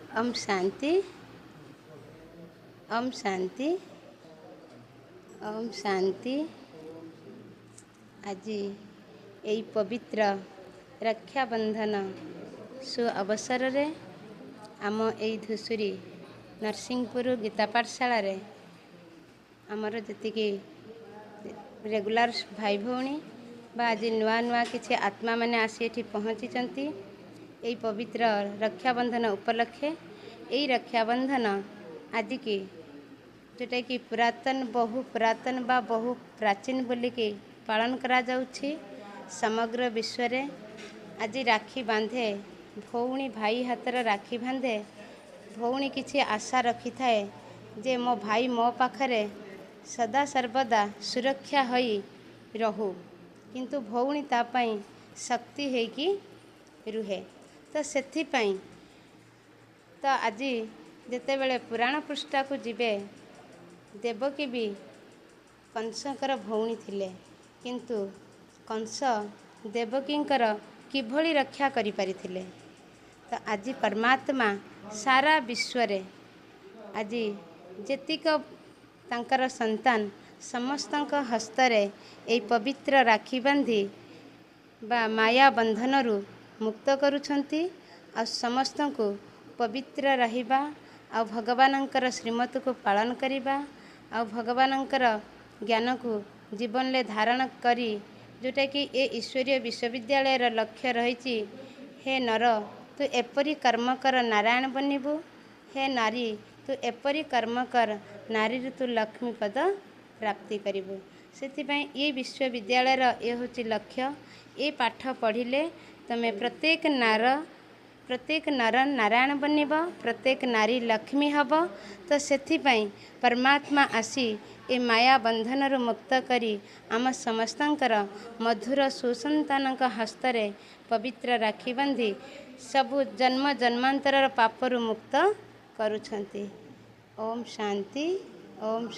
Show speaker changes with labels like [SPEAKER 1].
[SPEAKER 1] ଓମ୍ ଶାନ୍ତି, ଓମ୍ ଶାନ୍ତି, ଓମ୍ ଶାନ୍ତି। ଆଜି ଏଇ ପବିତ୍ର ରକ୍ଷାବନ୍ଧନ ସୁ ଅବସରରେ ଆମ ଏଇ ଧୂସୁରୀ ନରସିଂହପୁର ଗୀତା ପାଠଶାଳାରେ ଆମର ଯେତିକି ରେଗୁଲାର ଭାଇ ଭଉଣୀ ବା ଆଜି ନୂଆ ନୂଆ କିଛି ଆତ୍ମାମାନେ ଆସି ଏଠି ପହଞ୍ଚିଛନ୍ତି ଏଇ ପବିତ୍ର ରକ୍ଷାବନ୍ଧନ ଉପଲକ୍ଷେ। ଏଇ ରକ୍ଷାବନ୍ଧନ ଆଜିକି ଯେଉଁଟାକି ପୁରାତନ, ବହୁ ପୁରାତନ ବା ବହୁ ପ୍ରାଚୀନ ବୋଲିକି ପାଳନ କରାଯାଉଛି ସମଗ୍ର ବିଶ୍ୱରେ। ଆଜି ରାକ୍ଷୀ ବାନ୍ଧେ ଭଉଣୀ, ଭାଇ ହାତରେ ରାକ୍ଷୀ ବାନ୍ଧେ। ଭଉଣୀ କିଛି ଆଶା ରଖିଥାଏ ଯେ ମୋ ଭାଇ ମୋ ପାଖରେ ସଦା ସର୍ବଦା ସୁରକ୍ଷା ହୋଇ ରହୁ, କିନ୍ତୁ ଭଉଣୀ ତା ପାଇଁ ଶକ୍ତି ହେଇକି ରୁହେ। ତ ସେଥିପାଇଁ ତ ଆଜି ଯେତେବେଳେ ପୁରାଣ ପୃଷ୍ଠାକୁ ଯିବେ, ଦେବକୀ ବି କଂସଙ୍କର ଭଉଣୀ ଥିଲେ, କିନ୍ତୁ କଂସ ଦେବକୀଙ୍କର କିଭଳି ରକ୍ଷା କରିପାରିଥିଲେ? ତ ଆଜି ପରମାତ୍ମା ସାରା ବିଶ୍ୱରେ ଆଜି ଯେତିକ ତାଙ୍କର ସନ୍ତାନ, ସମସ୍ତଙ୍କ ହସ୍ତରେ ଏଇ ପବିତ୍ର ରାକ୍ଷୀ ବାନ୍ଧି ବା ମାୟା ବନ୍ଧନରୁ ମୁକ୍ତ କରୁଛନ୍ତି, ଆଉ ସମସ୍ତଙ୍କୁ ପବିତ୍ର ରହିବା ଆଉ ଭଗବାନଙ୍କର ଶ୍ରୀମତକୁ ପାଳନ କରିବା ଆଉ ଭଗବାନଙ୍କର ଜ୍ଞାନକୁ ଜୀବନରେ ଧାରଣ କରି, ଯେଉଁଟାକି ଏ ଈଶ୍ୱରୀୟ ବିଶ୍ୱବିଦ୍ୟାଳୟର ଲକ୍ଷ୍ୟ ରହିଛି। ହେ ନର, ତୁ ଏପରି କର୍ମ କର ନାରାୟଣ ବନିବୁ, ହେ ନାରୀ, ତୁ ଏପରି କର୍ମ କର ନାରୀରୁ ତୁ ଲକ୍ଷ୍ମୀ ପଦ ପ୍ରାପ୍ତି କରିବୁ। ସେଥିପାଇଁ ଏ ବିଶ୍ୱବିଦ୍ୟାଳୟର ଏ ହେଉଛି ଲକ୍ଷ୍ୟ। ଏ ପାଠ ପଢ଼ିଲେ ତୁମେ ପ୍ରତ୍ୟେକ ନାର, ପ୍ରତ୍ୟେକ ନର ନାରାୟଣ ବନିବ, ପ୍ରତ୍ୟେକ ନାରୀ ଲକ୍ଷ୍ମୀ ହେବ। ତ ସେଥିପାଇଁ ପରମାତ୍ମା ଆସି ଏ ମାୟା ବନ୍ଧନରୁ ମୁକ୍ତ କରି ଆମ ସମସ୍ତଙ୍କର ମଧୁର ସୁସନ୍ତାନଙ୍କ ହସ୍ତରେ ପବିତ୍ର ରାକ୍ଷୀ ବାନ୍ଧି ସବୁ ଜନ୍ମ ଜନ୍ମାନ୍ତରର ପାପରୁ ମୁକ୍ତ କରୁଛନ୍ତି। ଓମ୍ ଶାନ୍ତି, ଓମ୍।